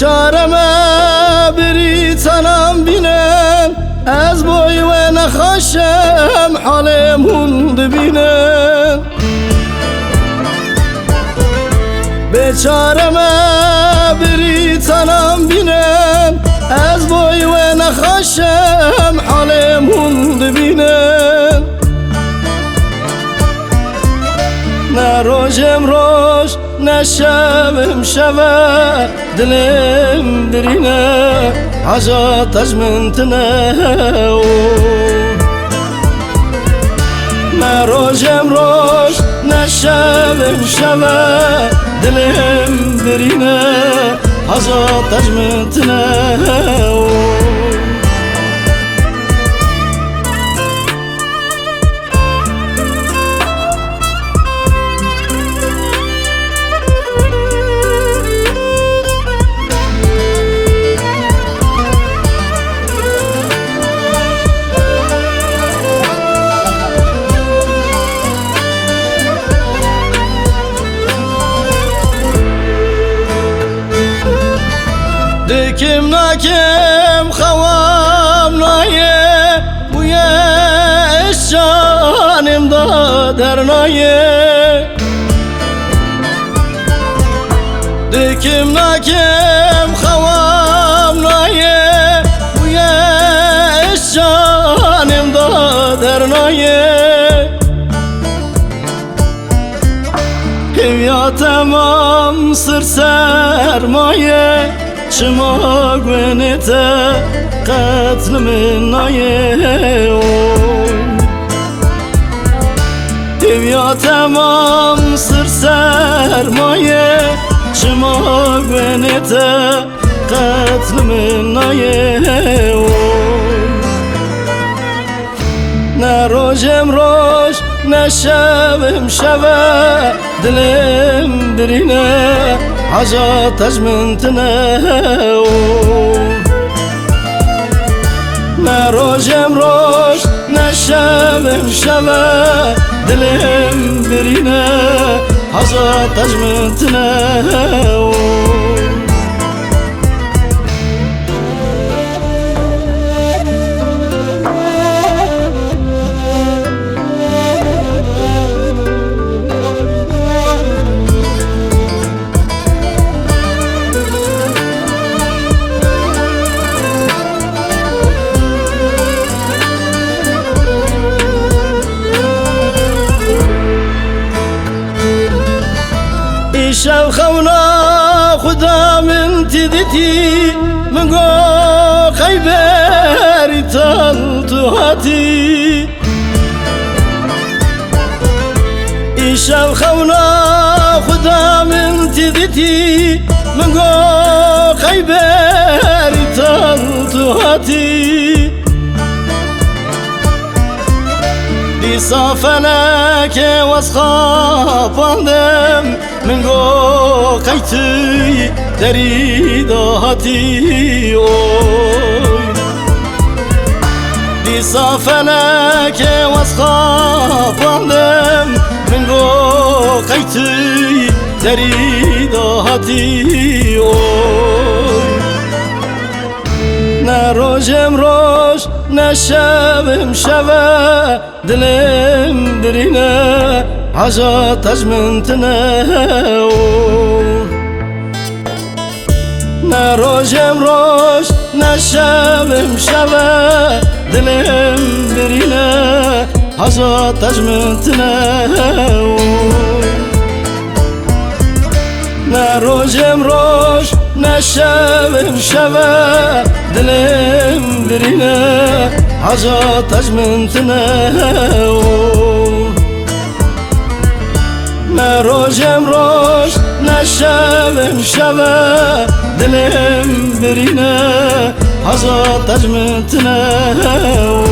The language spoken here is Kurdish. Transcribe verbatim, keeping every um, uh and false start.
Çare me birî tanan bînin, ez boy we nexaşim, halê hûn dibînin. Bê çare me birî tanan bînin, ez boy we nexaşim, halê hûn dibînin. Ne rojim roj, ne şevim şeve, dilêm birîne, haja te ji min tine o. Ne rojim roj, ne şevim şeve, dilêm birîne, haja te ji min tine o. Dikim nakim xewam nayê, bûye eşanêm da dernaye. Dikim nakim xewam nayê, bûye eşanêm da dernaye. Hêviya temam sir sermaye, çima guenê te qet li min nayê o. Hêviya temam sir sermaye, çima guenê te qet li min nayê o. Ne rojim roj, ne şevim şeve, dilêm birîne, haja te ji min tine o. Ne rojim roj, ne şevim şeve, dilêm birîne, haja te ji min tine o. Îşev xewna xwe da min tî dîtî, min got qey berî tal tu hatî. Îşev xewna xwe da min tî dîtî, min got qey berî tal tu hatî. Dîsa felekê wez xapandim, min got qey tu derî dahatî oy. Dîsa felekê wez xapandim, min got qey tu derî dahatî oy. Ne rojim roj, ne şevim şeve, dilêm birîne, haja te ji min tine o. Ne rojim roj, ne şevim şeve, dilêm birîne, haja te ji min tine o. Ne rojim roj, ne şevim şeve, dilêm birîne, haja te ji min tine o. Ne rojim roj, ne şevim şeve, dilêm birîne, haja te ji min tine o.